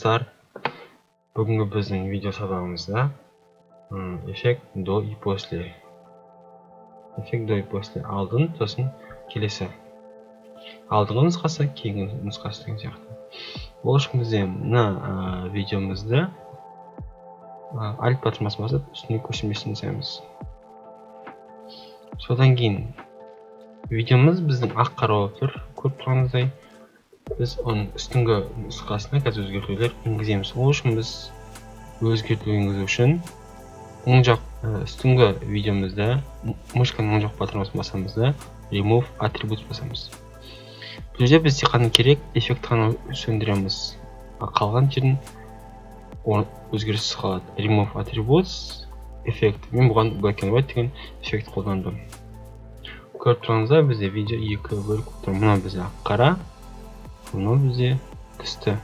Достар, бүгінгі біздің видео сабағымызда эффект до и после. Эффект до и после алдын, сосын келесі. Алдыңғы нұсқасы, кейінгі нұсқасы деген сияқты. Ол үшін бізде мына видеомызды Alt батырмасын басып, үстіне көшірмесін жасаймыз. Содан кейін видеомыз біздің ақ қара болып тұр, көріп тұрғаныңыздай. Біз оның үстіңгі нұсқасына қазір өзгертулер енгіземіз. Ол үшін біз өзгерту енгізу үшін оң жақ үстіңгі видеомызда мышканың оң жақ батырмасын басамыз да Remove Attributes басамыз. Бұл жерде біз тек қана керек эффект қана сөндіреміз, қалған жерін өзгеріссіз қалады. Remove Attributes эффект. Мен бұған Black and White деген эффект қолдандым. Көріп тұрғаныңыздай, бізде видео екі бөлік тұр. Мынау бізде ақ қара, мынау бізде түсті.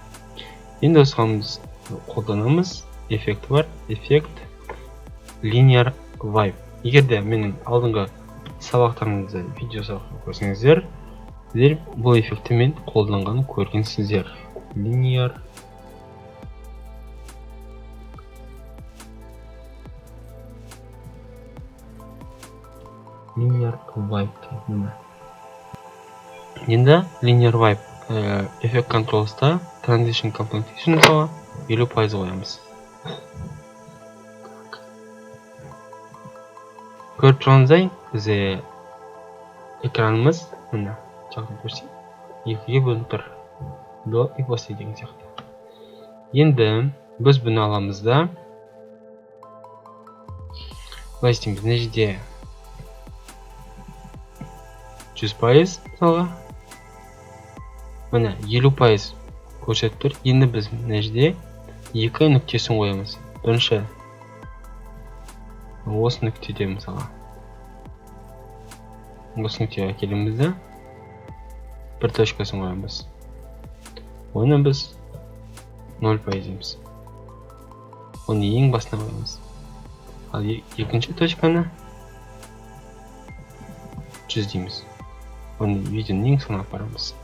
Енді осыған біз қолданамыз. Эффекті бар, эффект Linear Wipe. Егер де менің алдыңғы сабақтарымызды, видео сабақты көрсеңіздер, сіздер бұл эффектті мен қолданғанын көргенсіздер. Linear Wipe. Енді Linear Wipe эффект Controls'та Transition Completion мысалға 50% қоямыз. Көріп тұрғаныңыздай, бізде экранымыз мына жақын көрсек екіге бөлініп тұр, до и после деген сияқты. Енді біз бұны аламыз да былай істейміз. Мына жерде 100% мысалға, міне 50% көрсетіп тұр. Енді біз мына жерде екі нүктесін қоямыз. Бірінші осы нүктеде, мысалға, осы нүктеге әкелеміз да бір точкасын қоямыз. Оны біз 0% дейміз, оны ең басына қоямыз. Ал екінші точканы 100 дейміз, оны видеоның ең соңына апарамыз.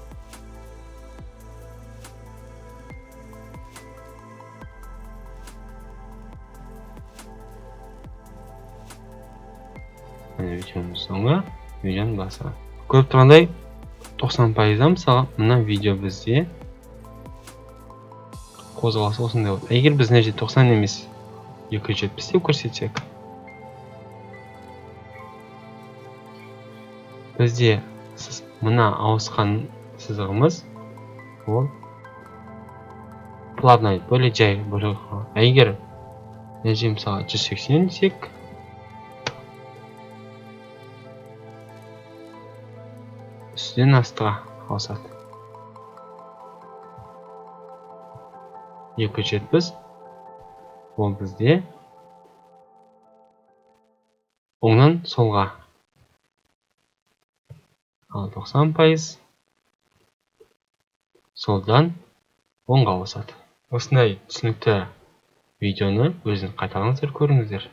Міне видеоның соңы, видеоның басы. Көріп тұрғандай, 90%-да мысалға мына видео бізде қозғалысы осындай болады. Егер біз мына жерде 90 емес 270 деп көрсетсек, бізде мына ауысқан сызығымыз ол плавно, более жай бөлек. А егер мына жерде мысалға 180 десек, үстінен астыға ауысады. 270 ол бізде оңнан солға, ал 90% солдан оңға ауысады. Осындай түсінікті видеоны өзіңіз қайталаңыздар, көріңіздер.